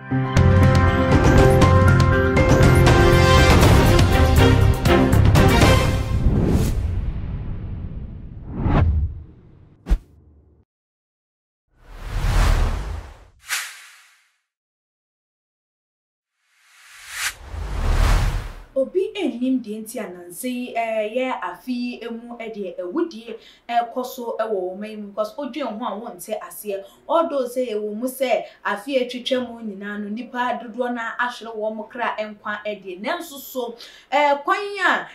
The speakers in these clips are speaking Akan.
Obi nnim deɛ nti a nnansa yi ɛyɛ afe yi mu deɛ awudie ɛrekɔ so wɔ ɔman yi mu because wodwen ho a wonte aseɛ. Although sɛ ɛwɔ mu sɛ afe a atwitwa mu nyinaa no nnipa dodoɔ no ara ahwere wɔn kra nkwa deɛ nanso so kwan a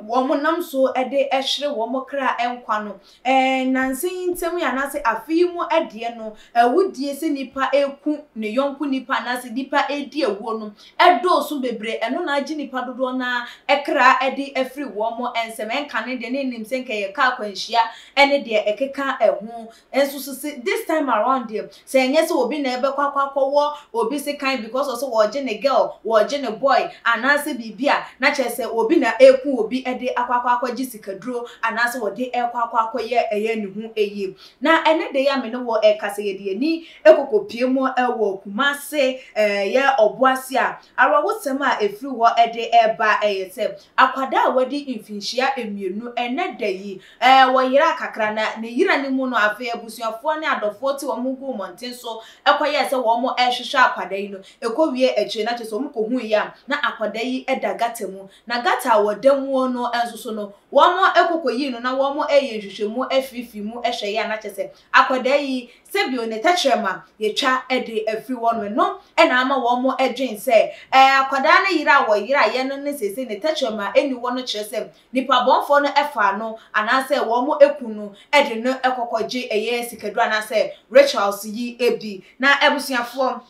wɔnam so de hwere wɔn kra nkwa no Ɛɛ, nnansa yi ntam yi anaasɛ afe yi mu deɛ no, awudie sɛ nipa reku ne yɔnko nipa anaasɛ nipa redi awuo no dɔɔso bebree. Ɛno na agye nipa dodoɔ no ara kra de afiri wɔn nsam. Ɛnkane deɛ na yɛnim sɛ nka ɛyɛ kaa akwanhyia ne deɛ ɛkeka ho. Nso so se this time around deɛ, sɛ ɛnyɛ sɛ obi na ɛbɛkɔ akɔ akɔwɔ obi sekan because ɔsɛ wɔregye ne girl, wɔregye ne boy anaasɛ biribi a, na kyerɛ sɛ obi na ɛreku obi de akɔ akɔ akɔgye sikaduro anaasɛ wɔde rekɔ akɔ akɔyɛ ɛyɛ ne ho yie. Na ɛnɛ da yi a me ne wo rekasa yi, yɛde yɛn ani kɔkɔpue mu wɔ Kumase, ɛyɛ Ɔboase a awerɛhosɛm a ɛfiri hɔ de reba yɛ sɛ akwadaa a wadi mfinhyia mmienu ɛnɛ da yi, Ɛɛ, wɔyeraa kakra, na ne yera no mu no, afei abusuafoɔ ne adɔfoɔ te wɔn ho guu mmɔnten so kɔyɛɛ sɛ wɔrehwehwɛ akwadaa yi no. Ɛkɔwiee akyire no, na kyerɛ sɛ wɔkɔhuiɛ a, na akwadaa yi da gata mu. Na gata a wɔda muo no nso so no, wɔkɔ kɔyii no na wɔreyɛ nhwehwɛmu afirifiri mu hwɛeɛ a, na kyerɛ sɛ akwadaa yi, sɛbio ne tɛkyerɛma yɛtwa de afiri hɔ no, ɛno na ama wɔdwen sɛ, ɛɛ, akwadaa no yera a wɔyeraeɛ no ne seesei ne tɛkyerɛma nni hɔ no kyerɛ sɛ Nipa bɔnfoɔ no faa no anaasɛ wɔn ku no de no kɔkɔgye ɛyɛ sikaduro anaasɛ rituals yi bi. Na abusuafoɔ,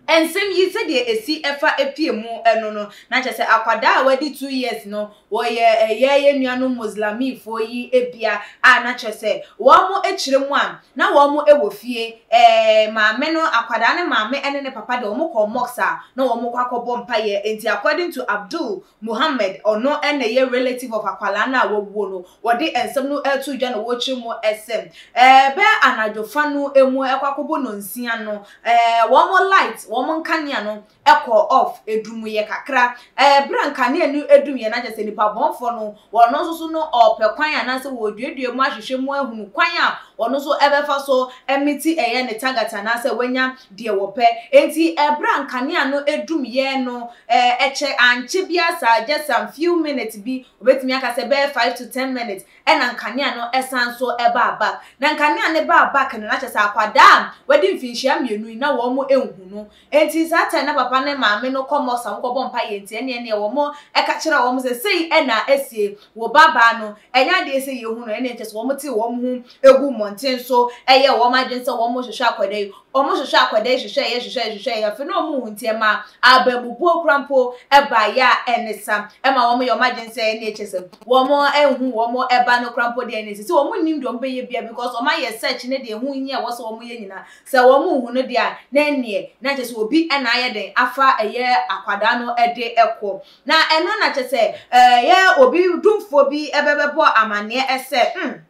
nsɛm yi sɛdeɛ ɛsi fa pie mu no no, na kyerɛ sɛ akwadaa a wadi two years no, wɔyɛ ɛyɛ yɛn nuanom Muslimifoɔ yi bia a na kyerɛ sɛ wɔn kyerɛ mu a, na wɔn wɔ fie, ɛɛ maame no, akwadaa no maame ne ne papa deɛ wɔn kɔɔ mosque a na wɔn kɔ akɔbɔ mpaeɛ, nti according to Abdul Mohammed, ɔno na ɛyɛ relative of akwadaa no a wawuo no, wɔde nsɛm no reto dwa na wɔrekyerɛ mu sɛ, bɛyɛ anadwo fa no mu ɛkɔ akɔbɔ nonsia no, wɔn light, wɔn nkanea no kɔɔ off, ɛdumuiɛ kakra. Berɛ a nkanea no dumuiɛ no, na kyerɛ sɛ nipa bɔnfoɔ no, wɔn nso so no ɔrepɛ kwan anaasɛ wɔreduadua mu ahwehwɛ mu ahunu kwan a wɔn nso ɛbɛfa so miti ɛyɛ ne target anaasɛ wanya deɛ wɔpɛ. Enti ɛberɛ a nkanea no dumuiɛ no, Eh, ɛkyɛ, ankyɛ biara saa, just some few minutes bi, obetumi aka sɛ bɛyɛ 5 to 10 minutes, ɛna nkanea no ɛsan so ɛbaa back. Na nkanea no baa back no, na kyerɛ sɛ akwadaa a wadi mfinhyia 2 yi, na wɔn nhu no. Enti saa time na papa ne maame no kɔ mosque a wɔkɔbɔ mpaeɛ nti, ɛneɛ neɛ wɔn ɛka kyerɛ wɔn sɛ sei ɛna asie, wo ba baa no, ɛnyɛ adeɛ sɛ yɛhu no, ɛneɛ kyerɛ sɛ wɔn tee wɔn ho egu mmɔnten so, ɛyɛ wɔn adwene sɛ wɔn hwehwɛ akwadaa yi. Wɔn hwehwɛ akwadaa yi hwehwɛ yɛ hwehwɛ hwehwɛ yɛ afei na wɔn hu nti ɛma abamubuo kora mpo ɛbaeɛ a ɛne sa ɛma wɔn yɛ wɔn adwene sɛ ɛne ɛkyɛ sɛ wɔn ɛnhu wɔn ɛba no kora mpo deɛ ɛne sɛ wɔn nnim deɛ wɔn bɛyɛ bia because wɔn ayɛ search ne deɛ ɛho hia ɛwɔ sɛ wɔn yɛ nyinaa sɛ wɔn nhu no deɛ a na ɛneɛ na kyɛ sɛ obi ɛna ayɛ den afa ɛyɛ akwadaa no ɛde ɛkɔ na ɛno na kyɛ sɛ ɛyɛ obi dumfoɔ bi ɛbɛbɛbɔ amaneɛ ɛsɛ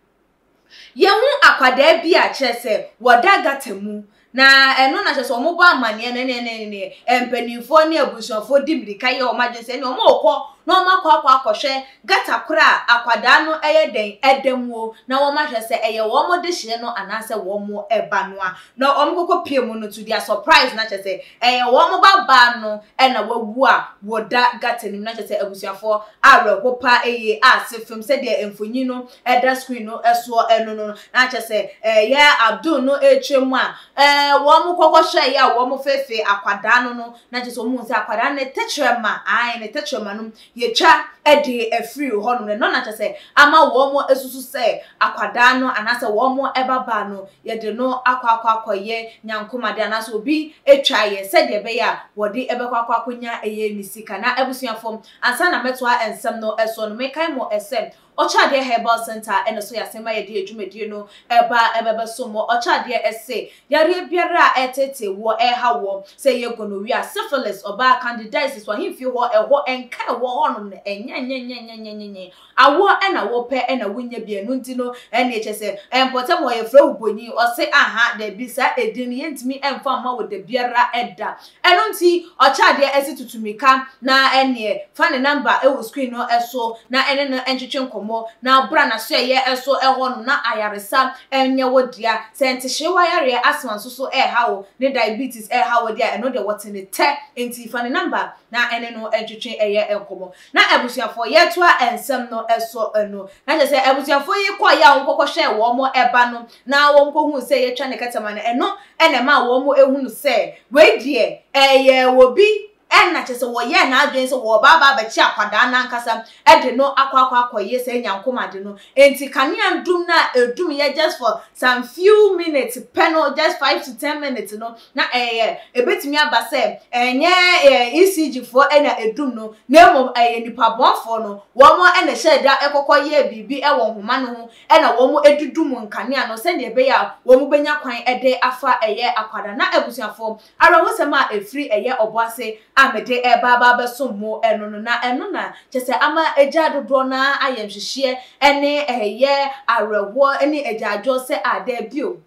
Yɛhu akwadaa bi a kyerɛ sɛ wɔda gutter mu, na ɛno na kyerɛ sɛ wɔbɔ amanneɛ no ɛne ɛne ɛne mpanimfoɔ ne abusuafoɔ di mmirika yɛ wɔn adwene sɛ ɛne wɔrekɔ na wɔakɔ akɔ akɔhwɛ gutter korɔ a akwadaa no ɛyɛ dɛn ɛda mu o, na wɔahwɛ sɛ ɛyɛ wɔn dehyeɛ no anaasɛ wɔn ba no a. Na wɔkɔkɔ pie mu no to their surprise na kyerɛ sɛ ɛyɛ wɔn ba baa no ɛna wawu a wɔda gutter no mu, na kyerɛ sɛ abusuafoɔ awerɛho paa ɛyie a se fam sɛdeɛ mfonyin no ɛda screen no soɔ ɛno no na kyerɛ sɛ ɛyɛ Abdul no ɛretwa mu a ɛɛ wɔn kɔkɔ hwɛeɛ a wɔn feefee akwadaa no no na kyerɛ sɛ wɔn hu sɛ akwadaa no ne tɛkyerɛma ae ne tɛkyerɛma no yɛtwa ɛde afiri hɔ nom no na kyerɛ sɛ ama wɔn asusu sɛ akwadaa no anaasɛ wɔn ɛbabaa no yɛde no akɔ akɔ akɔyɛ nyankomade anaasɛ obi atwa yɛ sɛdeɛ ɛbɛyɛ a wɔde ɛbɛkɔ akɔ akɔnya ɛyɛ ne sika. Na abusuafoɔ, ansa na mɛtoa nsɛm no ɛsoɔ no, mekae mo ɛsɛ Ɔkyɛadeɛ Herbal Centre ɛna so yɛ asɛm a yɛde yɛ dwumadie no ɛba ɛbɛbɛso mo. Ɔkyɛadeɛ ɛse yareɛ biara a ɛtetee woɔ ɛha woɔ sɛ ɛyɛ gonorrhea, syphilis, ɔbaa, candidiasis, w'ahemfie hɔ ɛhɔ ɛnka ɛwɔ hɔnom no ɛnyɛ nyɛ nyɛ nyɛ nyɛ nyɛ nyɛ Awoɔ na wopɛ na wonnya bi ɛno nti no ɛneɛ kyerɛ sɛ mpɔtam hɔ yɛfrɛ wo bonyin ɔse aha dabi saa edin no yɛntumi mfa mma wo dabiara da ɛno nti ɔkyɛ adeɛ ɛse tutu mirika na ɛneɛ fa ne number ɛwɔ screen no so na ɛne no ntwetwe nkɔmmɔ na bra n'asoɛeɛ so ɛhɔ nom na ayaresa ɛnyɛ wo dea sɛ ntehyeewa yareɛ asthma nso so ɛreha wo ne diabetes ɛreha wo deɛ ɛno deɛ wɔte ne tɛ nti fa ne number na ɛne no ntwetwe ɛyɛ nkɔmmɔ. Na abusuafoɔ, yɛtoa nsɛm no so no, na kyerɛ sɛ abusuafoɔ yi kɔeɛ a wɔkɔkɔhwɛɛ wɔn ba no, na wɔkɔhuu sɛ yɛatwa ne kɛtɛma no, ɛno na ɛmaa wɔhunu sɛ wei deɛ ɛyɛ obi na kyerɛ sɛ wɔyɛɛ n'adwene sɛ wɔreba aba abɛkye akwadaa no ankasa de no akɔ akɔ akɔyɛ saa nyankomade no. Enti kanea dum no a ɛdumyɛ just for some few minutes pɛ no, just 5 to 10 minutes no, na ɛyɛ ebetumi aba sɛ ɛnyɛ ECG foɔ na edum no, na mmom ɛyɛ nipa bɔnfoɔ no wɔn na ɛhyɛ da ɛkɔkɔ yɛ biribi ɛwɔ nhoma no ho ɛna wɔn edudu mu nkanea no sɛdeɛ ɛbɛyɛ a wɔn bɛnya kwan ɛde afa ɛyɛ akwadaa. Na abusuafoɔ, awerɛhosɛm a efiri ɛyɛ Ɔboase a mede ɛba aba abɛsom mo ɛno no, na ɛno na kyɛ sɛ ama agya dodoɔ naa ayɛ nhwehyeɛ ɛne ɛyɛ awerɛhoɔ ɛne agyaadwoɔ sɛ a daabi o.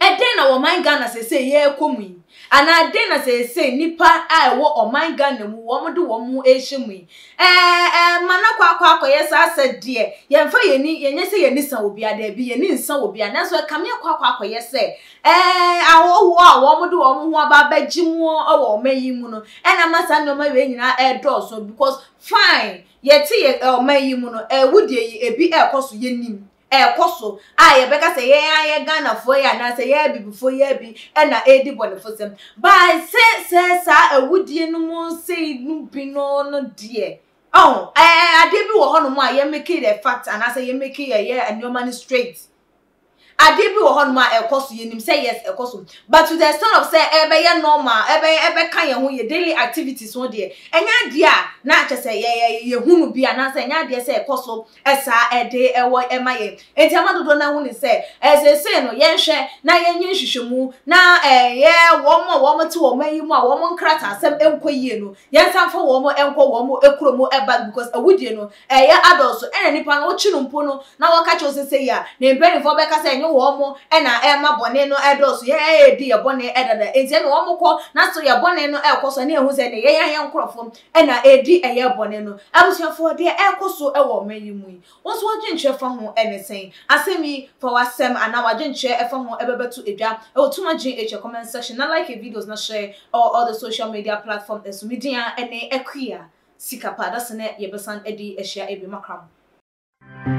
Ɛdɛn na ɔman Ghana seesei yɛrekɔ mu yi? Anaa dɛn na seesei nnipa a ɛwɔ ɔman Ghana mu wɔn de wɔn ho rehyɛ mu yi? Ɛɛ ɛɛ ma no akɔ akɔ akɔyɛ saa sɛ deɛ yɛmfa yɛn ani, yɛnyɛ sɛ yɛn ani sa obiara, daabi, yɛn ani nsa obiara, nanso ɛkame akɔ akɔ akɔyɛ sɛ ɛɛ ahɔhoɔ a wɔn de wɔn ho aba abɛgye mu wɔ ɔman yi mu no ɛna ama saa nneɛma wei nyinaa ɛredɔɔso because fine, yɛte yɛ ɔman yi mu no, ɛwudie yi ebi ɛrekɔ so, yɛnim. Ɛrekɔ so a yɛbɛka sɛ yɛn ara yɛ Ghanafoɔ yi anaasɛ yɛn Abibifoɔ yi ara bi na ɛredi bɔnefosɛm. But sɛ sɛ saa awudie no mu sei no bi no no deɛ, ɔho, ɛɛ adeɛ bi wɔ hɔnom a yɛ make it a fact anaasɛ yɛ make yɛyɛ nneɛma no straight. Adeɛ bi wɔ hɔnom a ɛrekɔ so, yɛnim sɛ yes ɛkɔ so. But to the extent of sɛ ɛbɛyɛ normal, ɛbɛyɛ ɛbɛka yɛn ho yɛ daily activities ho deɛ, ɛnyɛ adeɛ a na kyerɛ sɛ yɛ yɛ yɛhu no bi anaasɛ ɛnyɛ adeɛ sɛ ɛkɔ so saa ɛde ɛwɔ ɛma yɛn. Enti ama dodoɔ no ahu ne sɛ, seesei no yɛnhwɛ na yɛnyɛ nhwehwɛmu na ɛyɛ wɔn a wɔn te wɔn yi mu a wɔn nkrataasɛm nkɔ yie no, yɛnsan fa wɔn nkɔ wɔn kuro mu ɛba because awudie no ɛyɛ adɔɔso. Ɛna nipa no wokye no mpo no na wɔka kyerɛ wo sɛ sei a, ne mpanimfoɔ bɛka sɛ ɛnyɛ wɔn ɛna ɛma bɔne no ɛdɔɔso, yɛn ɛredi yɛ bɔne ɛdada. Enti ɛna wɔn kɔ na so yɛ bɔne no ɛrekɔ so na yɛhu sɛ ɛnɛ yɛn yɛn nkorɔfoɔ ɛna ɛredi ɛyɛ bɔne no. Abusuafoɔ, deɛ ɛrekɔ so wɔ ɔman yi mu yi, wo nso w'adwenkyerɛ fa ho ne sɛn? Asɛm yi, fa w'asɛm anaa w'adwenkyerɛ fa ho bɛbɛto dwa wɔ Tuma GH comment section na like videos na share wɔ all the social media platform so. Me din ara ne Akua Sikapa. Dasene yɛbɛsan adi ahyia bio. Makra mo.